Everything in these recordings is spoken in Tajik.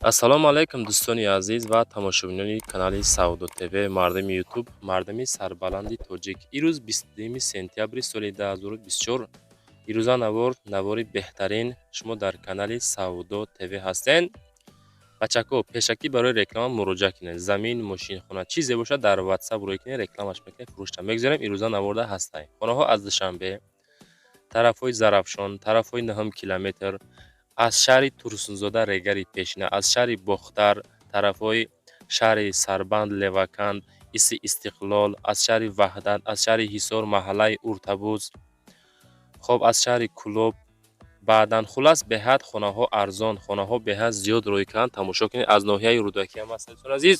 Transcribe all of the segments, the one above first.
Ассалому алайкум, дӯстони азиз ва тамошобинони канали Савдо ТВ, мардуми Ютуб, мардуми сарбаланди тоҷик. Ирӯз 22 сентябри соли 2024. Ирӯза навор, навори беҳтарин. Шумо дар канали Савдо ТВ ҳастед. Бачако, пешакӣ барои реклама муроҷиат кунед. Замин, мошинхона, чизе бошад, дар Ватсап рӯй кунед, рекламаш мекунед, фурӯшта мегузорем. Ирӯза наворда ҳастай хонаҳо аз Душанбе, тарафҳои Зарафшон, тарафҳои Наҳум километр, аз шаҳри Турсунзода, Регари пешина, аз шаҳри Бохтар, тарафҳои шаҳри Сарбанд, Леваканд, Иси Истиқлол, аз шаҳри Ваҳдат, аз шаҳри Ҳисор, маҳаллаи Уртабуз, хоб, аз шаҳри Кӯлоб. Баъдан, хуллас, беҳад хонаҳо арзон, хонаҳо беҳад зиёд рӯй карданд. Тамошо кунед, аз ноҳияи Рӯдакиам ҳаст, дӯстони азиз.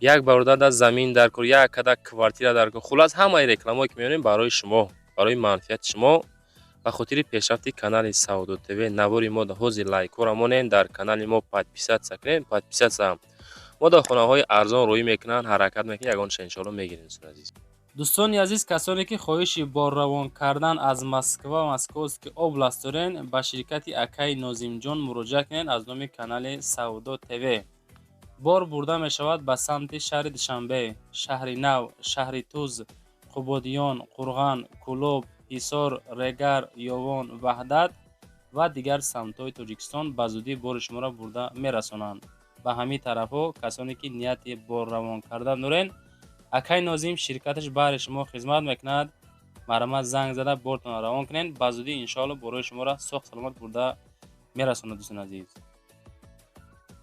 Як бародар дар замин дар кор, як када квартира дар кор. Хуллас, ҳамаи рекламое ки меёнем, барои шумо, барои манфиати шумо, ба хотири пешрафти канали Савдо ТВ. Навори мо ҳозир лайкҳоро монем, дар канали мо подписаться кунем. Подписаться мо дар хонаҳои арзон рӯй мекунанд, ҳаракат мекунем, ягонша иншоалло мегирем, дӯстони азиз. Дӯстони азиз, касоне ки хоҳиши борравон кардан аз Москва, Московский область дорен, ба ширкати акаи Нозимҷон муроҷиат кунед. Аз номи канали Савдо ТВ бор бурда мешавад ба самти шаҳри Душанбе, Шаҳри Нав, Шаҳри Туз, Қубодиён, Қурған, Кӯлоб, Ҳисор, Регар, Ёвон, Ваҳдат ва дигар самтҳои Тоҷикистон. Ба зудӣ бори шуморо бурда мерасонанд ба ҳамин тарафҳо. Касоне ки нияти борравон кардан дорен, акаи Нозим ширкаташ баҳри шумо хизмат мекунад. Марҳамат, занг зада бортонро равон кунед. Ба зудӣ, иншоалло, борои шуморо соғ саломат бурда мерасонад, дӯстони азиз.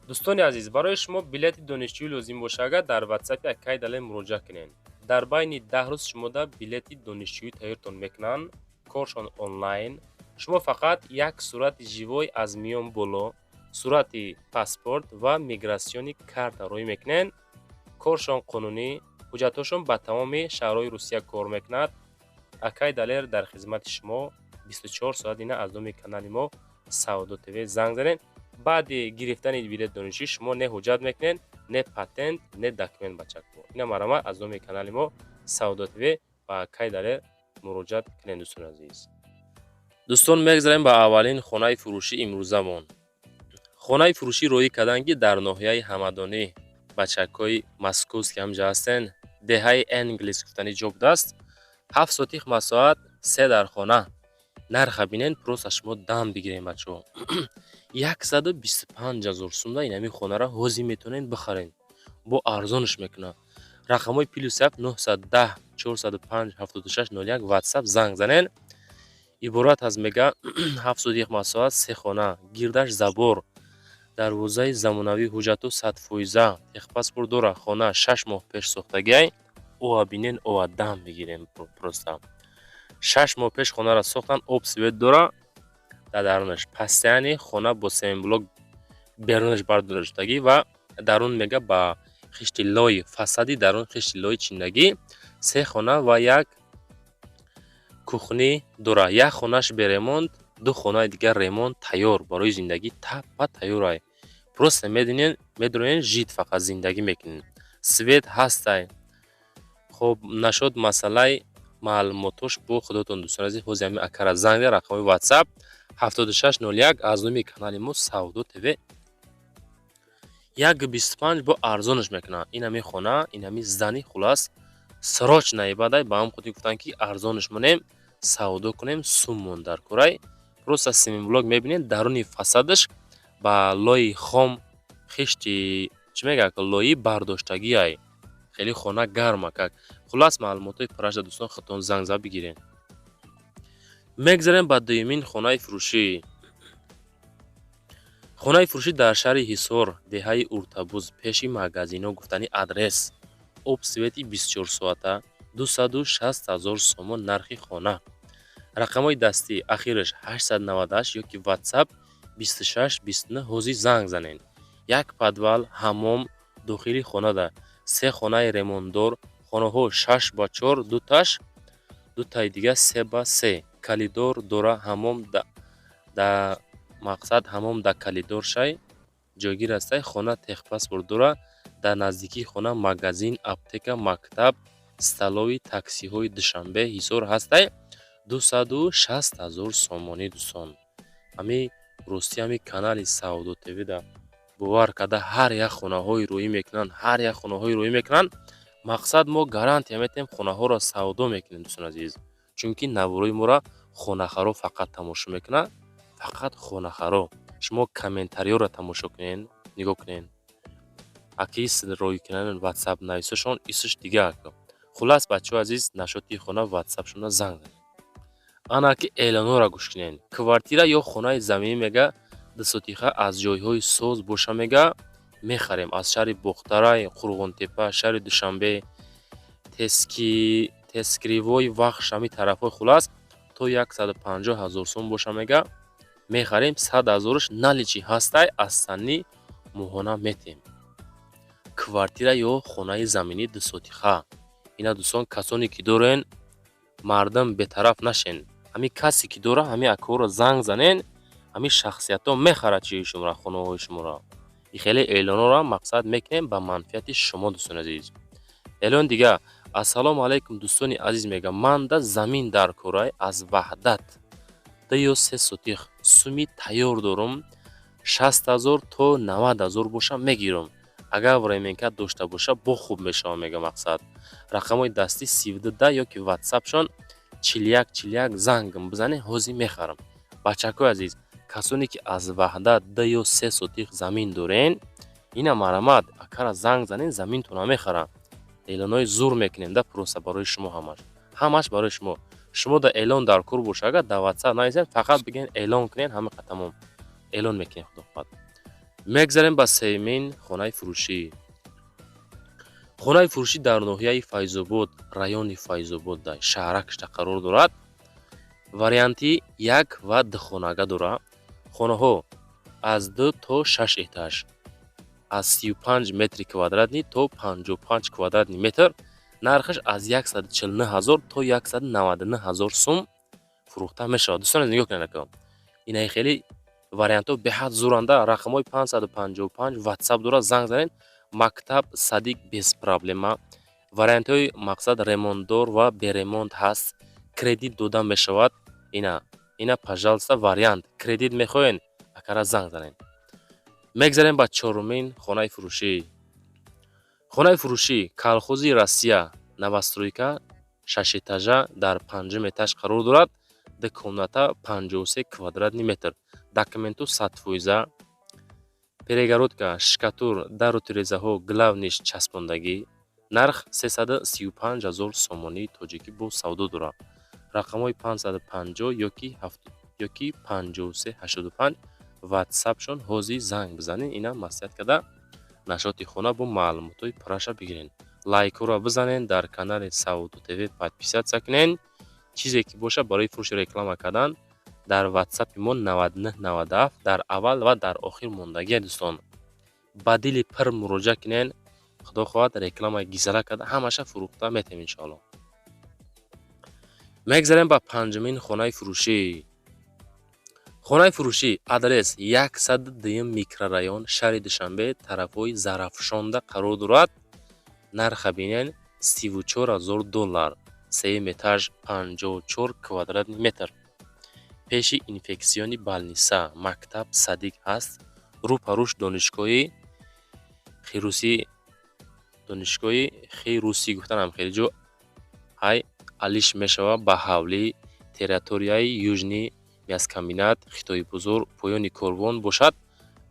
Дӯстони азиз, барои шумо билети донишҷӯӣ лозим бошад, агар дар Ватсапи акаи Далер муроҷиат кунед, дар байни 10 рӯз шумода билети донишҷӯӣ тайёртон мекунанд. Коршон онлайн. Шумо фақат як сурати живой аз миён боло, сурати паспорт ва миграционный карта рӯй мекунед. Коршон қонунӣ, ҳуҷҷатҳошон ба тамоми шаҳрҳои Русия кор мекунад. Акай Далер дар хизмати шумо 24 соат. Ина, аз номи канали мо Савдо ТВ занг занед. Баъди гирифтани билет донишҷӯӣ шумо не ҳуҷҷат мекунед, не патент, не документ. Бачако, ина, марҳамат, аз номи канали мо Савдо ТВ ба акай Далер муроҷиат кунед, дӯстони азиз. Дӯстон, мегзарем ба аввалин хонаи фурӯшӣ имрӯзамон. Хонаи фурӯшӣ роҳӣ карданд, ки дар ноҳияи Ҳамадонӣ, бачакҳои московский ҳамҷа ҳастен, деҳаи Энглис гуфтани ҷо будааст. 7 сотих масоҳат, се дар хона. Нарха бинен, просто шумо дам бигирем, бачаҳо. 125 000 сумда инами хонаро ҳозир метавонед бихаред, бо арзонш мекунад. Рақамҳои +7 910 405 76 01, Ватсап, занг занед. Иборат аз, мега, 7 сотих масоҳат, се хона, гирдаш забор, дарвозаи замонавӣ, ҳуҷҷатҳо 100%, техпаспорт дорад. Хона 6 моҳ пеш сохтагиай. Ова бинен, ова дам бигирем. Просто 6 моҳ пеш хонаро сохтанд. Об, свет дора дар дарунаш. Пастяни хона бо семенблок берунаш бардоштагӣ ва дарун, мега, ба хишти лой, фасади дарун хишти лои чиндагӣ. Се хона ва як кухни дора. Як хонаш бе ремонт, ду хонаи дигар ремонт, тайёр барои зиндагӣ, таппа тайёрай. Просто мединен, медроен, жить, фақат зиндагӣ мекунед. Свет ҳастай. Хоб, нашод масъалаи маълумотош бо худотон, дӯстони азиз. Ҳозир ҳамин акара занг зад, рақамҳои Ватсап 7601, аз номи канали мо Савдо ТВ. 1,25 бо арзонаш мекунад ин ҳами хона, ин ҳами зани. Хулас, срочно бадай ба ҳам хотир гуфтанд, ки арзонаш монем, савдо кунем, суммон дар курай. Просто семенблок мебинед, даруни фасадаш ба лои хом, хишти, чӣ мегӯяд, лои бардоштагиай. Хеле хона гарма как. Хулас, маълумотҳои пуррашда, дӯстон, худтон занг зад бигиред. Мегзарем ба дуюмин хонаи фурӯшӣ. Хонаи фурӯшӣ дар шаҳри Ҳисор, деҳаи Уртабуз, пеши магазино гуфтани адрес. Об, свети 24 соата. 260 000 сомон нархи хона. Рақамҳои дастӣ ахираш 898 ёки Ватсап 26 29. Ҳозир занг занед. Як подвал, ҳаммом дохили хонада, се хонаи ремонтдор. Хонаҳо 6 ба 4 дуташ, дутаи дига 3 ба 3. Коридор дора, ҳаммом да мақсад, ҳаммом да коридор шай ҷойгир ҳастай. Хона техпаспорт дора. Дар наздикии хона магазин, аптека, мактаб, столовый, таксиҳои Душанбе, Ҳисор ҳастай. 260 000 сомонӣ, дӯстон. Ҳами ростӣ, ҳами канали Савдо ТВ да. Бовар карда, ҳар як хонаҳои рӯӣ мекунанд, ҳар як хонаҳои рӯӣ мекунанд. Мақсад, мо гарантия метиҳем, хонаҳоро савдо мекунем, дӯстони азиз, чунки наворои моро хонахаро фақат тамошо мекунад, фақат хонахаро. Шумо комментариёро тамошо кунед, нигоҳ кунед, акис рӯй кунанд, ватсап нависашон исш дига. Хуллас, бачаҳои азиз, нашоти хона ватсапшона занг занед. Ана ки эълонҳоро гӯш кунед. Квартира ё хонаи заминӣ, мега, дусотиха, аз ҷойҳои соз боша, мега, мехарем аз шаҳри Бохтарай, Қурғонтеппа, шаҳри Душанбе, Тескривои Вахш, ҳами тарафҳои. Хуллас, то 150 ҳазор сом боша, мега, мехарем, 100 ҳазораш наличный ҳастай, аз санни моҳона метем. Квартира ё хонаи заминӣ дусотиха. Ина, дӯстон, касоне ки дорен, мардам, бетараф нашен. Ҳамин касе ки дора, ҳамин акаҳоро занг занен, ҳамин шахсиятҳо мехарад чизи шуморо, хонаҳои шуморо. И хеле эълонҳоро мақсад мекунем ба манфиати шумо, дӯстони азиз. Эълон дига: «Ассалому алайкум, дӯстони азиз», мега, «манда замин дар корай аз Ваҳдат, 2 ё 3 сотих, суми тайёр дорум, 60 ҳазор то 90 ҳазор боша, мегирам. Агар временка дошта боша, бо хуб мешавам», мега. Мақсад, рақамҳои дастӣ 32 ё ки ватсапшон 41 41, зангм бизанед, ҳозир мехарам. Бачакҳои азиз, касоне ки аз Ваҳдат 2 ё 3 сотих замин дорен, ина марамат, акара занг занед, заминтона мехарам. Эълонҳои зур мекунем да, просто барои шумо, ҳамаш, ҳамаш барои шумо. Шумо да эълон дар кор боша, агар дар ватсап нависед, фақат бигӯед эълон кунед, ҳама тамом, эълон мекунем, худо хоҳад. Мегзарем ба сеюмин хонаи фурӯшӣ. Хонаи фурӯшӣ дар ноҳияи Файзобод, райони Файзобод, шаҳракшда қарор дорад. Варианти як ва духонага дорад. Хонаҳо аз ду то шаш этаж, аз 35 метри квадратный то 55 квадратный метр. Нархаш аз 149 ҳазор то 199 ҳазор сум фурӯхта мешавад. Дӯстон, нигоҳ кунед, ака, инаи хеле вариантҳо беҳад зуранда. Рақамҳои 555 ватсап дорад, занг занед. Мактаб, садик без проблема. Вариантҳои, мақсад, ремонтдор ва беремонт ҳаст, кредит дода мешавад. Ина, ина, пожалуйста, вариант кредит мехоҳед, акара занг занед. Мегзарем ба чорумин хонаи фурӯшӣ. Хонаи фурӯшӣ колхози Россия, новостройка, шашэтажа, дар панҷум этаж қарор дорад. Ду комната, 53 квадратный метр, документу 100%, перегородка, штукатур, дару тирезаҳо, главныйш часпондагӣ. Нарх 335 ҳазор сомонии тоҷикӣ, бо савдо дорад. Рақамҳои 550 ёки 5385 ватсапшон, ҳозир занг бизанед. Ина маслиҳат карда, нашоти хона бо маълумотҳои пурраша бигиред. Лайкҳоро бизанед, дар канали Савдо ТВ подписаться кунед. Чизе ки бошад барои фурӯши, реклама кардан, дар ватсапи мо 9997 дар аввал ва дар охир мондагия. Дӯстон, ба дили пир муроҷиат кунед, худо хоҳад, рекламаи гизала карда, ҳамаша фурӯхта метем, иншоалло. Мегзарем ба панҷумин хонаи фурӯшӣ. Хонаи фурӯшӣ, адрес: 102-юм микрорайон, шаҳри Душанбе, тарафҳои Зарафшонда қарор дорад. Нарха бинед: 34 ҳазор доллар, сеюм этаж, 54 квадратный метр, пеши инфекционный больница, мактаб, садик ҳаст, рӯ ба рӯш донишгоҳи хирусӣ, донишгоҳи хирусӣ гуфтанам хеле ҷо ҳай алиш мешавад ба ҳавлӣ, территорияи Южный мясокомбинат, Хитои бузург, поёни корвон бошад,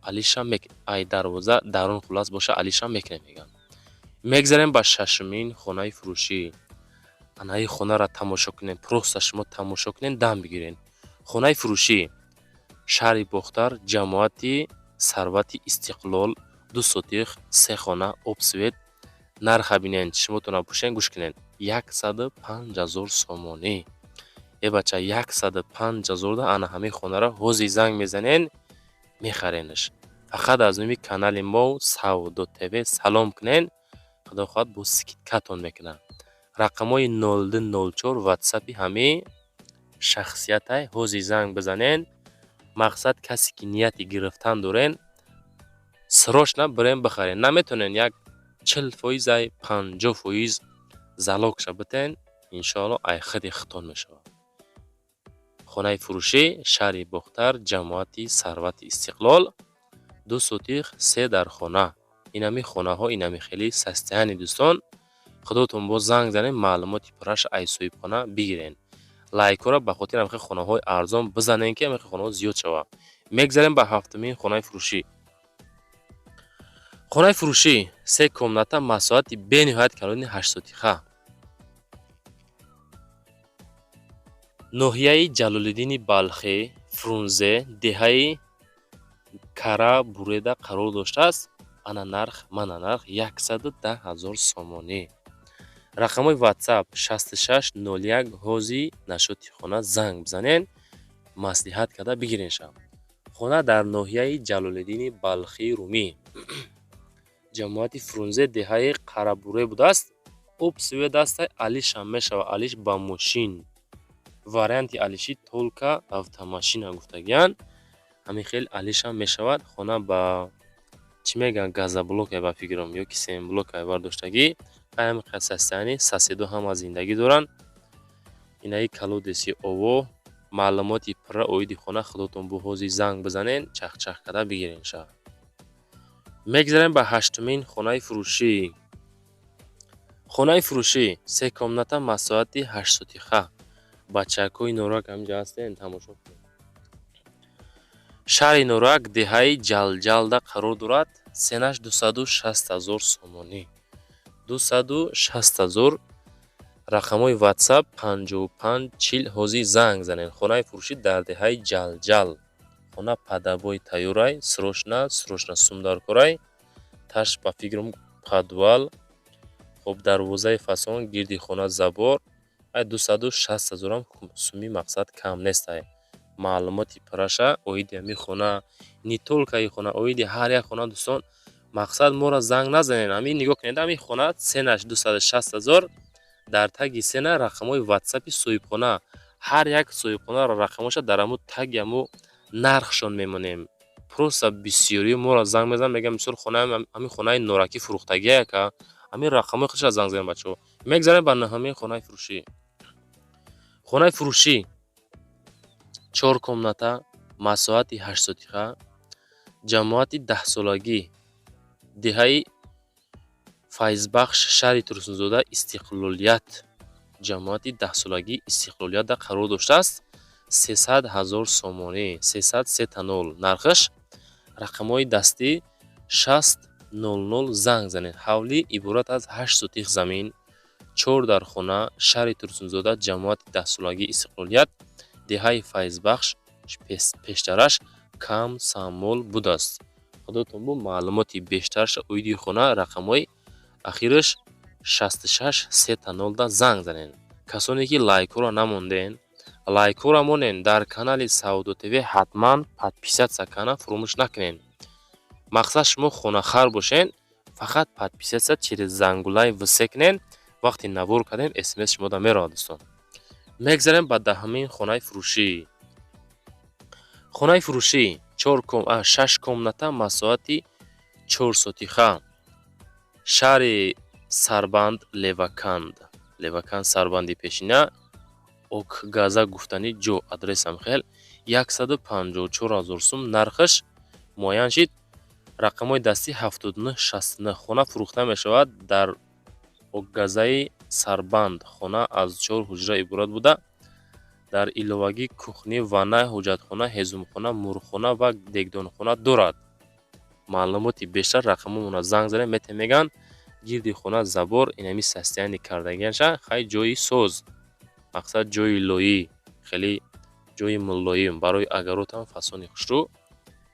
алиша ай дарвоза дарун, хуллас, боша, алиша мекунем, мегӯянд. Мегзарем ба шашумин хонаи фурӯшӣ. Анаи хонаро тамошо кунем, просто шумо тамошо кунед, дам бигиред. Хонаи фурӯшӣ, шаҳри Бохтар, ҷамоати Сарвати Истиқлол, 2 сотих, се хона, об, свет. Нарха бинед, шумотона пӯшен, гӯш кунед: 105 ҳазор сомонӣ. Э, бача, 105 ҳазорда ана ҳамин хонаро ҳозир занг мезанед, мехаренаш. Фақат аз номи канали мо Савдо ТВ салом кунед, худо хоҳад, бо скидкатон мекунад. Рақамҳои 0204 ватсапи ҳамин шахсиятай, ҳозир занг бизанед. Мақсад, касе ки нияти гирифтан дорен, срочно бирен бихарен. Наметонен, як 40 фоиз, ай 50 фоиз залогша битен, иншоалло, ай худи худтон мешавад. Хонаи фурӯшӣ, шаҳри Бохтар, ҷамоати Сарвати Истиқлол. 2 сотих, се дархона. Инами хонаҳо инами хеле состояние, дӯстон. Худотон боз занг занед, маълумоти пурраша аз соҳибхона бигирен. Лайкҳоро ба хотири ҳамихел хонаҳои арзон бизанем, ки ҳамихел хонаҳо зиёд шавад. Мегзарем ба ҳафтумин хонаи фурӯшӣ. Хонаи фурӯшӣ се комната, масоҳати бениҳоят калони 8 сотиха, ноҳияи Ҷалолиддини Балхӣ, Фрунзе, деҳаи Кара Буреда қарор доштааст. Ана нарх, мана нарх: 110 000 сомонӣ. Рақамҳои WhatsApp 6601. Ҳози нашоти хона занг бизанен, маслиҳат карда бигирен шав. Хона дар ноҳияи Ҷалолиддини Балхии Румӣ, ҷамоати Фрунзе, деҳаи Қарабуре будааст. Об свет астай, алишам мешавад, алиш ба мошин, варианти алиши только автомашина гуфтагиянд. Ҳамин хел алишам мешавад. Хона ба чӣ мегӯянд, газоблок ба фикрам ё ки семблок бардоштагӣ. Ҳамин қадр состояние, соседо ҳама зиндагӣ доранд. Инаи колодези ово. Маълумоти пурра оиди хона худотон бо ҳозир занг бизанен, чахчах карда бигирен шав. Мегзарем ба ҳаштумин хонаи фурӯшӣ. Хонаи фурӯшӣ се комната, масоҳати 8 сотиха. Бачакҳои Норак ҳаминҷа ҳастен, тамошо кунед. Шаҳри Норак, деҳаи Ҷалҷалда қарор дорад. Ценаш 260 000 сомонӣ, 260 000. Рақамҳои WhatsApp 5540. Ҳозир занг занед. Хонаи фурӯшӣ дар деҳаи Ҷалҷал. Хона под обои тайёрай, срочно, срочно сум даркорай. Таш ба фикрам подвал. Хоб, дарвозаи фасон, гирди хона забор. Ай 260 ҳазорам суми мақсад кам нестай. Маълумоти пурраша оиди ҳамин хона, не только ин хона, оиди ҳар як хона, дӯстон, мақсад моро занг назанед. Ҳамин нигоҳ кунед, ҳамин хона ценаш 260 000. Дар таги цена рақамҳои ватсапи соҳибхона. Ҳар як соҳибхонаро рақамҳоша дар ҳамун таги ҳамун нархшон мемонем. Просто бисёриҳо моро занг мезананд, мегӯянд, мисол, ҳамин хонаи Норакӣ фурӯхтагия, яка ҳамин рақамҳои худша занг занед, бачаҳо. Мегзарем ба нӯҳумин хонаи фурӯшӣ. Хонаи фурӯшӣ чор комната, масоҳати 8 сотиха, ҷамоати Даҳсолагӣ, деҳаи Файзбахш, шаҳри Турсунзода, Истиқлолият, ҷамоати Даҳсолагӣ, Истиқлолиятда қарор доштааст. 300 000 сомонӣ, сесад сета нол нархаш. Рақамҳои дастӣ 6000. Занг занед. Ҳавлӣ иборат аз 8 сотих замин, чор дархона, шаҳри Турсунзода, ҷамоати Даҳсолагӣ, Истиқлолият, деҳаи Файзбахш. Пештараш Комсомол будааст. Худотон бо маълумоти бештарша оиди хона рақамҳои ахираш 66 000-да занг занед. Касоне ки лайкҳоро намонден, лайкҳоро монен. Дар канали Савдо ТВ ҳатман подписаться кана фуромӯш накунед. Мақсад, шумо хонахар бошен, фақат подписаться через зангулаи все кунен. Вақти навор кардем, смс шумода меравад, дӯстон. Мегзарем ба даҳумин хонаи фурӯшӣ. Хонаи фурӯшӣ шаш комната, масоҳати 4 сотиха, шаҳри Сарбанд, Леваканд, Леваканд, Сарбанди пешина, Окгаза гуфтани ҷо, адресам хел. 154 000 сум нархаш муайян шид. Рақамҳои дастӣ 7969. Хона фурӯхта мешавад дар Окгазаи Сарбанд. Хона аз чор ҳуҷра иборат буда, дар иловагӣ кухня, ванна, ҳоҷатхона, ҳезумхона, мурғхона ва дегдонхона дорад. Маълумоти бештар рақамҳомона занг занед, метавонед, мегӯянд. Гирди хона забор, инами состояние кардагиаша. Хай, ҷои соз, мақсад, ҷои лоӣ, хеле ҷои мулоим, барои огородам фасони хушрӯ.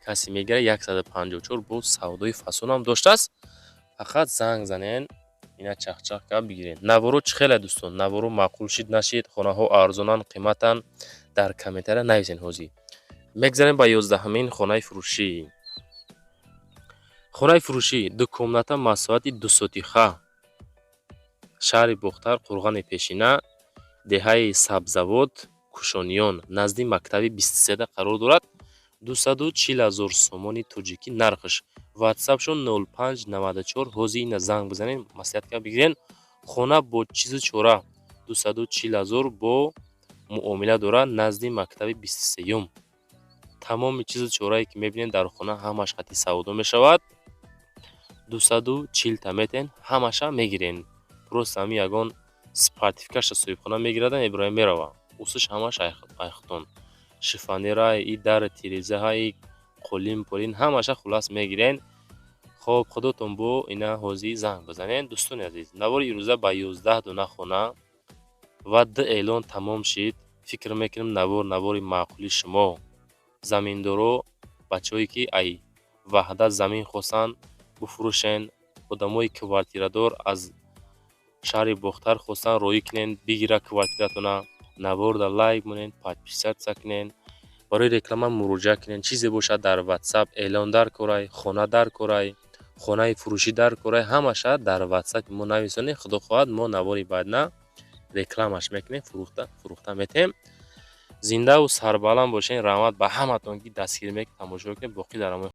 Касе мегирад, 154 боз савдои фасонам доштааст. Фақат занг занен, ина чахчах кард бигиред. Наворо чӣ хеле, дӯстон, наворо маъқул шид, нашид, хонаҳо арзонанд, қиматанд, дар комментария нависен. Ҳозир мегзарем ба 11-ҳамин хонаи фурӯшӣ. Хонаи фурӯшӣ ду комната, масоҳати 2 сотиха, шаҳри Бохтар, Қурғани пешина, деҳаи Сабзавод, Кушониён, назди мактаби 23-да қарор дорад. 240 000 сомони тоҷикӣ нархаш. Ватсапшон 0594. Ҳозир ина занг бизанед, маслиҳат кард бигирен. Хона бо чизу чора 240 000 бо муомила дорад, назди мактаби 23-юм. Тамоми чизу чорае, ки мебинед дар хона, ҳамаш қати савдо мешавад. 240-та метен, ҳамаша мегирен. Просто ҳами ягон спортивкаша соҳибхона мегирада, мебироя, мерава. Усуш ҳамаш айхтон. Шифоньера, и дари тирезаҳа, и қолин полин, ҳамаша хулас мегирен. Хоб, худотон бо ина ҳозир занг бизанед. Дӯстони азиз, навори ирӯза ба 11 дона хона ва ду эълон тамом шид. Фикр мекунем, навор навори маъқули шумо, заминдоро, бачаҳое, ки ай Ваҳдат замин хостанд буфурӯшен, одамои квартирадор, аз шаҳри Бохтар хостанд роӣ кунен, бигира квартиратона. Наворда лайк монед, подписаться кунен, барои реклама муроҷиат кунен. Чизе бошад, дар Ватсап эълон дар корай, хона дар корай, хонаи фурӯшӣ дар корай, ҳамаша дар Ватсапи мо нависонед. Худо хоҳад, мо навори баъдна рекламаш мекунем, фурӯхта метем. Зиндаву сарбаланд бошед. Раҳмат ба ҳаматон, ки дастгирӣ мекунед, тамошо мекунед. Боқӣ дар амои.